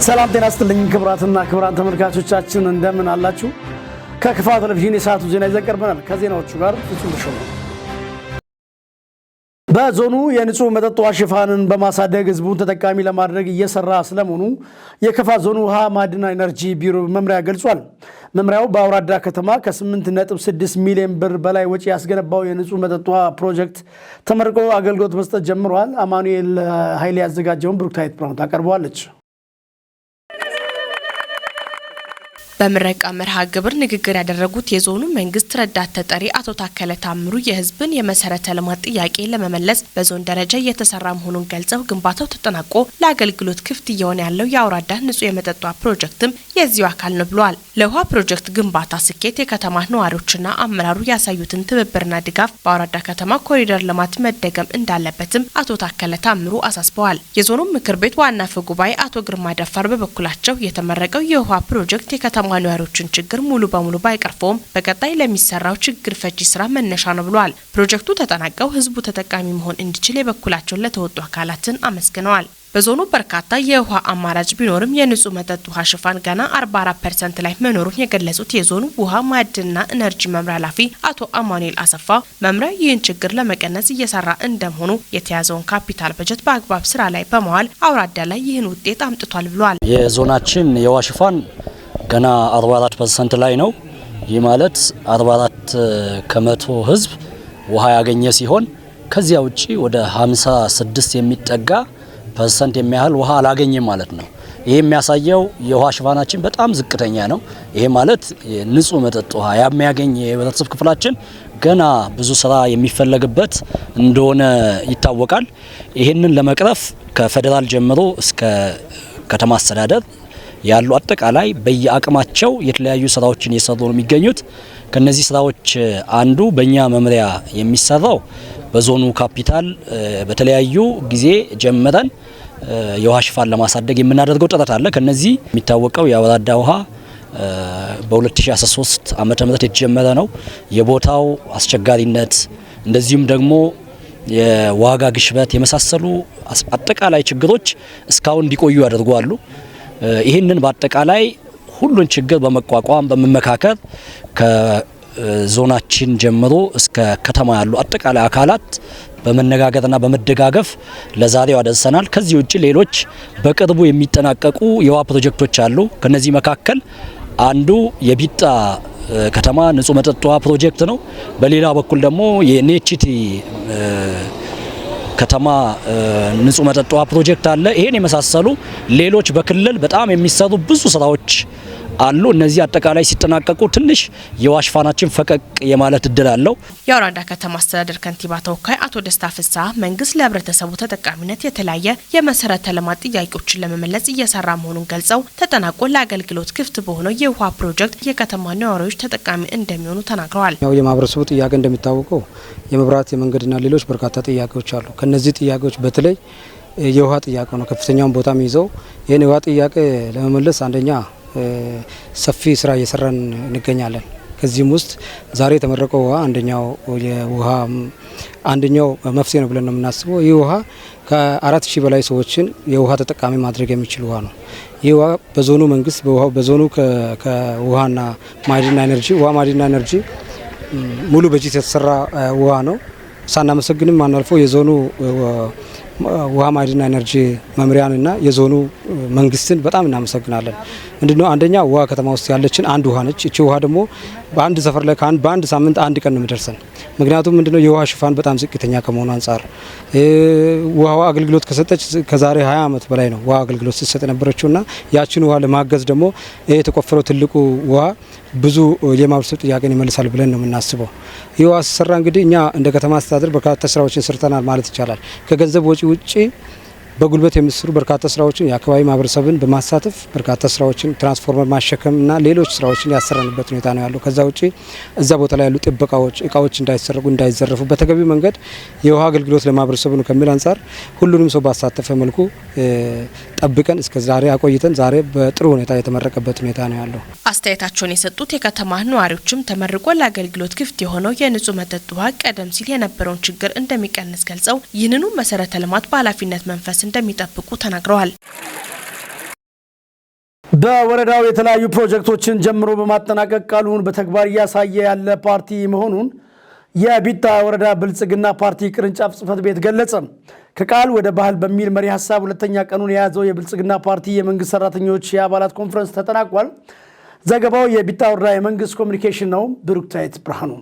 ሰላም ጤና ይስጥልኝ ክቡራትና ክቡራን ተመልካቾቻችን፣ እንደምን አላችሁ? ከክፋ ቴሌቪዥን የሰዓቱ ዜና ይዘን ቀርበናል። ከዜናዎቹ ጋር ፍጹም ተሾመ። በዞኑ የንጹህ መጠጥ ውሃ ሽፋንን በማሳደግ ህዝቡን ተጠቃሚ ለማድረግ እየሰራ ስለመሆኑ የከፋ ዞን ውሃ ማዕድንና ኢነርጂ ቢሮ መምሪያ ገልጿል። መምሪያው በአውራዳ ከተማ ከ8.6 ሚሊዮን ብር በላይ ወጪ ያስገነባው የንጹህ መጠጥ ውሃ ፕሮጀክት ተመርቆ አገልግሎት መስጠት ጀምሯል። አማኑኤል ኃይሌ ያዘጋጀውን ብሩክታዊት ብርሃኑ ታቀርበዋለች። በምረቃ መርሃ ግብር ንግግር ያደረጉት የዞኑ መንግስት ረዳት ተጠሪ አቶ ታከለ ታምሩ የህዝብን የመሰረተ ልማት ጥያቄ ለመመለስ በዞን ደረጃ እየተሰራ መሆኑን ገልጸው፣ ግንባታው ተጠናቆ ለአገልግሎት ክፍት እየሆነ ያለው የአውራዳ ንጹህ የመጠጥ ውሃ ፕሮጀክትም የዚሁ አካል ነው ብለዋል። ለውሃ ፕሮጀክት ግንባታ ስኬት የከተማ ነዋሪዎችና አመራሩ ያሳዩትን ትብብርና ድጋፍ በአውራዳ ከተማ ኮሪደር ልማት መደገም እንዳለበትም አቶ ታከለ ታምሩ አሳስበዋል። የዞኑ ምክር ቤት ዋና አፈ ጉባኤ አቶ ግርማ ደፋር በበኩላቸው፣ የተመረቀው የውሃ ፕሮጀክት የከተማ ነዋሪዎችን ችግር ሙሉ በሙሉ ባይቀርፈውም በቀጣይ ለሚሰራው ችግር ፈቺ ስራ መነሻ ነው ብለዋል። ፕሮጀክቱ ተጠናቀው ህዝቡ ተጠቃሚ መሆን እንዲችል የበኩላቸውን ለተወጡ አካላትን አመስግነዋል። በዞኑ በርካታ የውሃ አማራጭ ቢኖርም የንጹህ መጠጥ ውሃ ሽፋን ገና 44% ላይ መኖሩን የገለጹት የዞኑ ውሃ ማዕድንና ኢነርጂ መምሪያ ኃላፊ አቶ አማኑኤል አሰፋ፣ መምሪያው ይህን ችግር ለመቀነስ እየሰራ እንደመሆኑ የተያዘውን ካፒታል በጀት በአግባብ ስራ ላይ በመዋል አውራዳ ላይ ይህን ውጤት አምጥቷል ብሏል። የዞናችን የውሃ ሽፋን ገና 44% ላይ ነው። ይህ ማለት 44% ህዝብ ውሃ ያገኘ ሲሆን ከዚያ ውጪ ወደ 56 የሚጠጋ percent የሚያህል ውሃ አላገኘም ማለት ነው። ይሄ የሚያሳየው የውሃ ሽፋናችን በጣም ዝቅተኛ ነው። ይሄ ማለት ንጹህ መጠጥ ውሃ የሚያገኝ የህብረተሰብ ክፍላችን ገና ብዙ ስራ የሚፈለግበት እንደሆነ ይታወቃል። ይህንን ለመቅረፍ ከፌዴራል ጀምሮ እስከ ከተማ አስተዳደር ያሉ አጠቃላይ በየአቅማቸው የተለያዩ ስራዎችን እየሰሩ ነው የሚገኙት። ከነዚህ ስራዎች አንዱ በእኛ መምሪያ የሚሰራው በዞኑ ካፒታል በተለያዩ ጊዜ ጀምረን የውሃ ሽፋን ለማሳደግ የምናደርገው ጥረት አለ። ከነዚህ የሚታወቀው የአወራዳ ውሃ በ2013 ዓመተ ምህረት የተጀመረ ነው። የቦታው አስቸጋሪነት እንደዚሁም ደግሞ የዋጋ ግሽበት የመሳሰሉ አጠቃላይ ችግሮች እስካሁን እንዲቆዩ ያደርጓሉ። ይህንን በአጠቃላይ ሁሉን ችግር በመቋቋም በመመካከር ከዞናችን ጀምሮ እስከ ከተማ ያሉ አጠቃላይ አካላት በመነጋገርና በመደጋገፍ ለዛሬው አደርሰናል። ከዚህ ውጭ ሌሎች በቅርቡ የሚጠናቀቁ የውሃ ፕሮጀክቶች አሉ። ከነዚህ መካከል አንዱ የቢጣ ከተማ ንጹህ መጠጥ ውሃ ፕሮጀክት ነው። በሌላ በኩል ደግሞ የኔቺቲ ከተማ ንጹህ መጠጥ ውሃ ፕሮጀክት አለ። ይሄን የመሳሰሉ ሌሎች በክልል በጣም የሚሰሩ ብዙ ስራዎች አሉ። እነዚህ አጠቃላይ ሲጠናቀቁ ትንሽ የውሃ ሽፋናችን ፈቀቅ የማለት እድል አለው። የአውራዳ ከተማ አስተዳደር ከንቲባ ተወካይ አቶ ደስታ ፍስሐ መንግስት ለህብረተሰቡ ተጠቃሚነት የተለያየ የመሰረተ ልማት ጥያቄዎችን ለመመለስ እየሰራ መሆኑን ገልጸው፣ ተጠናቆ ለአገልግሎት ክፍት በሆነው የውሃ ፕሮጀክት የከተማ ነዋሪዎች ተጠቃሚ እንደሚሆኑ ተናግረዋል። ያው የማህበረሰቡ ጥያቄ እንደሚታወቀው የመብራት፣ የመንገድና ሌሎች በርካታ ጥያቄዎች አሉ። ከነዚህ ጥያቄዎች በተለይ የውሃ ጥያቄ ነው ከፍተኛውን ቦታ የሚይዘው። ይህን የውሃ ጥያቄ ለመመለስ አንደኛ ሰፊ ስራ እየሰራን እንገኛለን። ከዚህም ውስጥ ዛሬ የተመረቀው ውሃ አንደኛው የውሃ አንደኛው መፍትሄ ነው ብለን ነው የምናስበው። ይህ ውሃ ከ4,000 በላይ ሰዎችን የውሃ ተጠቃሚ ማድረግ የሚችል ውሃ ነው። ይህ ውሃ በዞኑ መንግስት በውሃው በዞኑ ከውሃና ማዕድንና ኤነርጂ ውሃ ማዕድንና ኤነርጂ ሙሉ በጀት የተሰራ ውሃ ነው። ሳናመሰግንም አናልፈው የዞኑ ውሃ ማዕድንና ኤነርጂ መምሪያንና የዞኑ መንግስትን በጣም እናመሰግናለን። ምንድነው፣ አንደኛ ውሃ ከተማ ውስጥ ያለችን አንድ ውሃ ነች። እቺ ውሃ ደግሞ በአንድ ሰፈር ላይ በአንድ ሳምንት አንድ ቀን ነው የሚደርሰን። ምክንያቱም ምንድነው፣ የውሃ ሽፋን በጣም ዝቅተኛ ከመሆኑ አንጻር ውሃዋ አገልግሎት ከሰጠች ከዛሬ 20 ዓመት በላይ ነው ውሃ አገልግሎት ስትሰጥ የነበረችውና ያችን ውሃ ለማገዝ ደግሞ ይሄ የተቆፈረው ትልቁ ውሃ ብዙ የማህበረሰብ ጥያቄን ይመልሳል ብለን ነው የምናስበው። ይህ ውሃ ሲሰራ እንግዲህ እኛ እንደ ከተማ አስተዳደር በርካታ ስራዎችን ሰርተናል ማለት ይቻላል። ከገንዘብ ወጪ ውጪ በጉልበት የሚሰሩ በርካታ ስራዎችን የአካባቢ ማህበረሰብን በማሳተፍ በርካታ ስራዎችን ትራንስፎርመር ማሸከም እና ሌሎች ስራዎችን ያሰራንበት ሁኔታ ነው ያለው። ከዛ ውጪ እዛ ቦታ ላይ ያሉ ጥበቃዎች እቃዎች እንዳይሰረቁ፣ እንዳይዘረፉ በተገቢው መንገድ የውሃ አገልግሎት ለማህበረሰቡ ነው ከሚል አንጻር ሁሉንም ሰው ባሳተፈ መልኩ ጠብቀን እስከ ዛሬ አቆይተን ዛሬ በጥሩ ሁኔታ የተመረቀበት ሁኔታ ነው ያለው። አስተያየታቸውን የሰጡት የከተማ ነዋሪዎችም ተመርቆ ለአገልግሎት ክፍት የሆነው የንጹህ መጠጥ ውሃ ቀደም ሲል የነበረውን ችግር እንደሚቀንስ ገልጸው፣ ይህንኑ መሰረተ ልማት በኃላፊነት መንፈስ እንደሚጠብቁ ተናግረዋል። በወረዳው የተለያዩ ፕሮጀክቶችን ጀምሮ በማጠናቀቅ ቃሉን በተግባር እያሳየ ያለ ፓርቲ መሆኑን የቢጣ ወረዳ ብልጽግና ፓርቲ ቅርንጫፍ ጽሕፈት ቤት ገለጸ። ከቃል ወደ ባህል በሚል መሪ ሀሳብ ሁለተኛ ቀኑን የያዘው የብልጽግና ፓርቲ የመንግስት ሰራተኞች የአባላት ኮንፈረንስ ተጠናቋል። ዘገባው የቢጣ ወረዳ የመንግስት ኮሚኒኬሽን ነው። ብሩክታይት ብርሃኑ።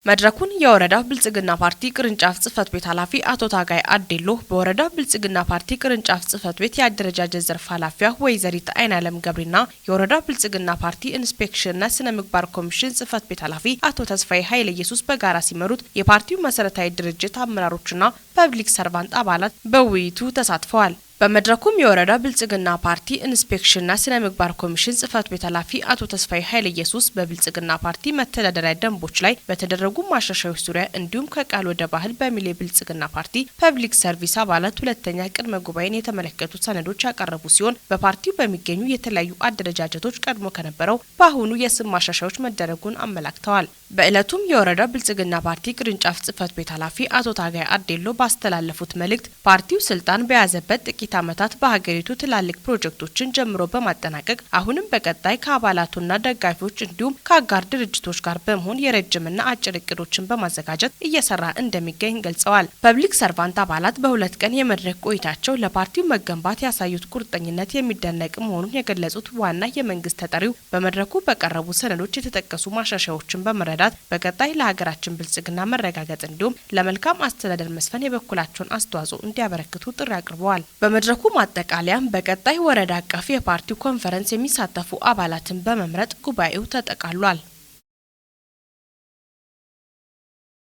መድረኩን የወረዳው ብልጽግና ፓርቲ ቅርንጫፍ ጽሕፈት ቤት ኃላፊ አቶ ታጋይ አዴሎ፣ በወረዳው ብልጽግና ፓርቲ ቅርንጫፍ ጽሕፈት ቤት የአደረጃጀት ዘርፍ ኃላፊዋ ወይዘሪት አይናለም ገብሬና የወረዳው ብልጽግና ፓርቲ ኢንስፔክሽንና ስነ ምግባር ኮሚሽን ጽሕፈት ቤት ኃላፊ አቶ ተስፋዬ ኃይለ ኢየሱስ በጋራ ሲመሩት የፓርቲው መሰረታዊ ድርጅት አመራሮችና ፐብሊክ ሰርቫንት አባላት በውይይቱ ተሳትፈዋል። በመድረኩም የወረዳ ብልጽግና ፓርቲ ኢንስፔክሽንና ስነ ምግባር ኮሚሽን ጽሕፈት ቤት ኃላፊ አቶ ተስፋዬ ኃይለ ኢየሱስ በብልጽግና ፓርቲ መተዳደሪያ ደንቦች ላይ በተደረጉ ማሻሻያዎች ዙሪያ እንዲሁም ከቃል ወደ ባህል በሚል የብልጽግና ፓርቲ ፐብሊክ ሰርቪስ አባላት ሁለተኛ ቅድመ ጉባኤን የተመለከቱ ሰነዶች ያቀረቡ ሲሆን፣ በፓርቲው በሚገኙ የተለያዩ አደረጃጀቶች ቀድሞ ከነበረው በአሁኑ የስም ማሻሻያዎች መደረጉን አመላክተዋል። በዕለቱም የወረዳ ብልጽግና ፓርቲ ቅርንጫፍ ጽሕፈት ቤት ኃላፊ አቶ ታጋይ አዴሎ ባስተላለፉት መልእክት ፓርቲው ስልጣን በያዘበት ጥቂት ዓመታት በሀገሪቱ ትላልቅ ፕሮጀክቶችን ጀምሮ በማጠናቀቅ አሁንም በቀጣይ ከአባላቱና ደጋፊዎች እንዲሁም ከአጋር ድርጅቶች ጋር በመሆን የረጅምና አጭር እቅዶችን በማዘጋጀት እየሰራ እንደሚገኝ ገልጸዋል። ፐብሊክ ሰርቫንት አባላት በ2 ቀን የመድረክ ቆይታቸው ለፓርቲው መገንባት ያሳዩት ቁርጠኝነት የሚደነቅ መሆኑን የገለጹት ዋና የመንግስት ተጠሪው፣ በመድረኩ በቀረቡ ሰነዶች የተጠቀሱ ማሻሻያዎችን በመረዳት በቀጣይ ለሀገራችን ብልጽግና መረጋገጥ እንዲሁም ለመልካም አስተዳደር መስፈን የበኩላቸውን አስተዋጽኦ እንዲያበረክቱ ጥሪ አቅርበዋል። በመድረኩ ማጠቃለያም በቀጣይ ወረዳ አቀፍ የፓርቲው ኮንፈረንስ የሚሳተፉ አባላትን በመምረጥ ጉባኤው ተጠቃሏል።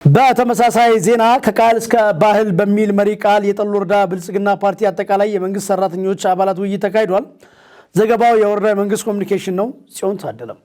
በተመሳሳይ ዜና ከቃል እስከ ባህል በሚል መሪ ቃል የጠሎ ወረዳ ብልጽግና ፓርቲ አጠቃላይ የመንግስት ሰራተኞች አባላት ውይይት ተካሂዷል። ዘገባው የወረዳ የመንግስት ኮሚኒኬሽን ነው። ጽዮን ታደለም።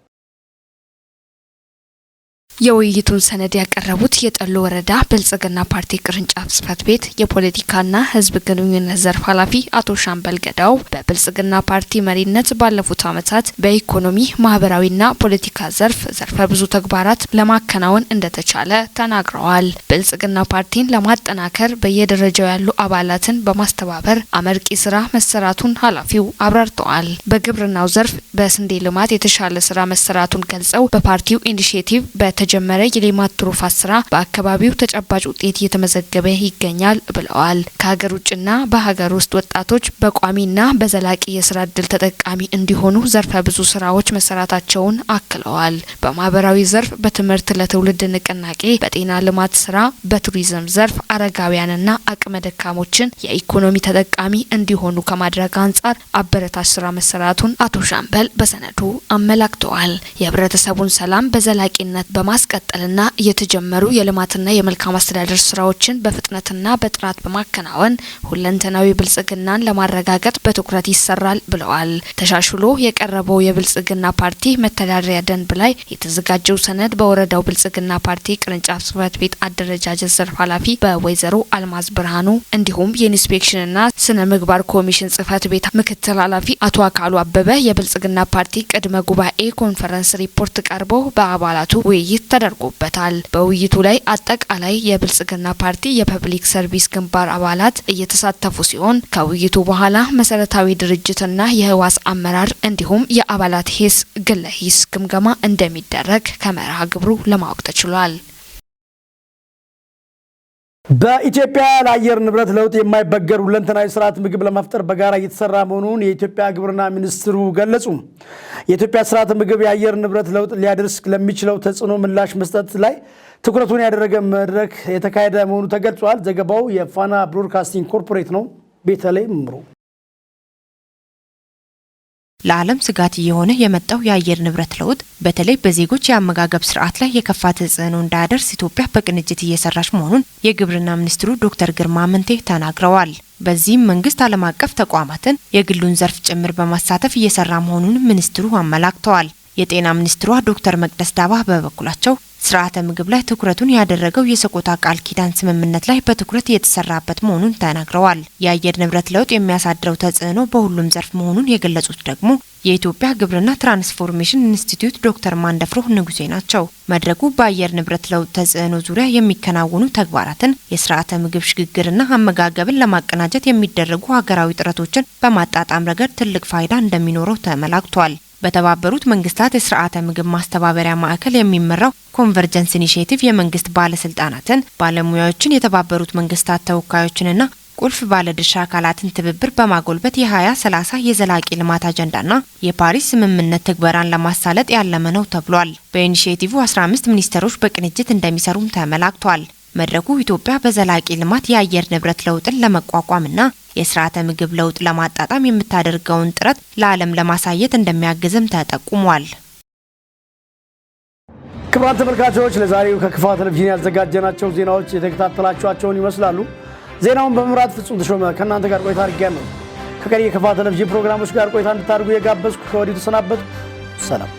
የውይይቱን ሰነድ ያቀረቡት የጠሎ ወረዳ ብልጽግና ፓርቲ ቅርንጫፍ ጽሕፈት ቤት የፖለቲካና ሕዝብ ግንኙነት ዘርፍ ኃላፊ አቶ ሻምበል ገዳው በብልጽግና ፓርቲ መሪነት ባለፉት ዓመታት በኢኮኖሚ፣ ማህበራዊና ፖለቲካ ዘርፍ ዘርፈ ብዙ ተግባራት ለማከናወን እንደተቻለ ተናግረዋል። ብልጽግና ፓርቲን ለማጠናከር በየደረጃው ያሉ አባላትን በማስተባበር አመርቂ ስራ መሰራቱን ኃላፊው አብራርተዋል። በግብርናው ዘርፍ በስንዴ ልማት የተሻለ ስራ መሰራቱን ገልጸው በፓርቲው ኢኒሼቲቭ በተጀመረ የሌማት ትሩፋት ስራ በአካባቢው ተጨባጭ ውጤት እየተመዘገበ ይገኛል ብለዋል። ከሀገር ውጭና በሀገር ውስጥ ወጣቶች በቋሚና በዘላቂ የስራ እድል ተጠቃሚ እንዲሆኑ ዘርፈ ብዙ ስራዎች መሰራታቸውን አክለዋል። በማህበራዊ ዘርፍ በትምህርት ለትውልድ ንቅናቄ፣ በጤና ልማት ስራ፣ በቱሪዝም ዘርፍ አረጋውያንና አቅመ ደካሞችን የኢኮኖሚ ተጠቃሚ እንዲሆኑ ከማድረግ አንጻር አበረታች ስራ መሰራቱን አቶ ሻምበል በሰነዱ አመላክተዋል። የህብረተሰቡን ሰላም በዘላቂነት በማስቀጠልና የተጀመሩ የልማትና የመልካም አስተዳደር ስራዎችን በፍጥነትና በጥራት በማከናወን ሁለንተናዊ ብልጽግናን ለማረጋገጥ በትኩረት ይሰራል ብለዋል። ተሻሽሎ የቀረበው የብልጽግና ፓርቲ መተዳደሪያ ደንብ ላይ የተዘጋጀው ሰነድ በወረዳው ብልጽግና ፓርቲ ቅርንጫፍ ጽሕፈት ቤት አደረጃጀት ዘርፍ ኃላፊ በወይዘሮ አልማዝ ብርሃኑ እንዲሁም የኢንስፔክሽንና ስነ ምግባር ኮሚሽን ጽሕፈት ቤት ምክትል ኃላፊ አቶ አካሉ አበበ የብልጽግና ፓርቲ ቅድመ ጉባኤ ኮንፈረንስ ሪፖርት ቀርቦ በአባላቱ ውይይት ተደርጎበታል። በውይይቱ ላይ አጠቃላይ የብልጽግና ፓርቲ የፐብሊክ ሰርቪስ ግንባር አባላት እየተሳተፉ ሲሆን፣ ከውይይቱ በኋላ መሰረታዊ ድርጅትና የህዋስ አመራር እንዲሁም የአባላት ሂስ ግለ ሂስ ግምገማ እንደሚደረግ ከመርሃ ግብሩ ለማወቅ ተችሏል። በኢትዮጵያ ለአየር ንብረት ለውጥ የማይበገር ሁለንተናዊ ስርዓት ምግብ ለመፍጠር በጋራ እየተሰራ መሆኑን የኢትዮጵያ ግብርና ሚኒስትሩ ገለጹ። የኢትዮጵያ ስርዓተ ምግብ የአየር ንብረት ለውጥ ሊያደርስ ለሚችለው ተጽዕኖ ምላሽ መስጠት ላይ ትኩረቱን ያደረገ መድረክ የተካሄደ መሆኑ ተገልጿል። ዘገባው የፋና ብሮድካስቲንግ ኮርፖሬት ነው። ቤተልሔም ምሩ። ለዓለም ስጋት እየሆነ የመጣው የአየር ንብረት ለውጥ በተለይ በዜጎች የአመጋገብ ስርዓት ላይ የከፋ ተጽዕኖ እንዳያደርስ ኢትዮጵያ በቅንጅት እየሰራች መሆኑን የግብርና ሚኒስትሩ ዶክተር ግርማ አመንቴ ተናግረዋል። በዚህም መንግስት ዓለም አቀፍ ተቋማትን የግሉን ዘርፍ ጭምር በማሳተፍ እየሰራ መሆኑን ሚኒስትሩ አመላክተዋል። የጤና ሚኒስትሯ ዶክተር መቅደስ ዳባ በበኩላቸው ስርዓተ ምግብ ላይ ትኩረቱን ያደረገው የሰቆጣ ቃል ኪዳን ስምምነት ላይ በትኩረት የተሰራበት መሆኑን ተናግረዋል። የአየር ንብረት ለውጥ የሚያሳድረው ተጽዕኖ በሁሉም ዘርፍ መሆኑን የገለጹት ደግሞ የኢትዮጵያ ግብርና ትራንስፎርሜሽን ኢንስቲትዩት ዶክተር ማንደፍሮ ንጉሴ ናቸው። መድረኩ በአየር ንብረት ለውጥ ተጽዕኖ ዙሪያ የሚከናወኑ ተግባራትን፣ የስርዓተ ምግብ ሽግግርና አመጋገብን ለማቀናጀት የሚደረጉ ሀገራዊ ጥረቶችን በማጣጣም ረገድ ትልቅ ፋይዳ እንደሚኖረው ተመላክቷል። በተባበሩት መንግስታት የስርዓተ ምግብ ማስተባበሪያ ማዕከል የሚመራው ኮንቨርጀንስ ኢኒሼቲቭ የመንግስት ባለስልጣናትን፣ ባለሙያዎችን፣ የተባበሩት መንግስታት ተወካዮችንና ቁልፍ ባለድርሻ አካላትን ትብብር በማጎልበት የ2030 የዘላቂ ልማት አጀንዳና የፓሪስ ስምምነት ትግበራን ለማሳለጥ ያለመ ነው ተብሏል። በኢኒሼቲቭ 15 ሚኒስተሮች በቅንጅት እንደሚሰሩም ተመላክቷል። መድረኩ ኢትዮጵያ በዘላቂ ልማት የአየር ንብረት ለውጥን ለመቋቋምና የስርዓተ ምግብ ለውጥ ለማጣጣም የምታደርገውን ጥረት ለዓለም ለማሳየት እንደሚያግዝም ተጠቁሟል። ክቡራን ተመልካቾች፣ ለዛሬው ከክፋ ቴሌቪዥን ያዘጋጀናቸው ዜናዎች የተከታተላችኋቸውን ይመስላሉ። ዜናውን በመምራት ፍጹም ተሾመ ከእናንተ ጋር ቆይታ አድርጌያለሁ። ከቀሪ የክፋ ቴሌቪዥን ፕሮግራሞች ጋር ቆይታ እንድታደርጉ የጋበዝኩ ከወዲሁ ተሰናበትኩ። ሰላም።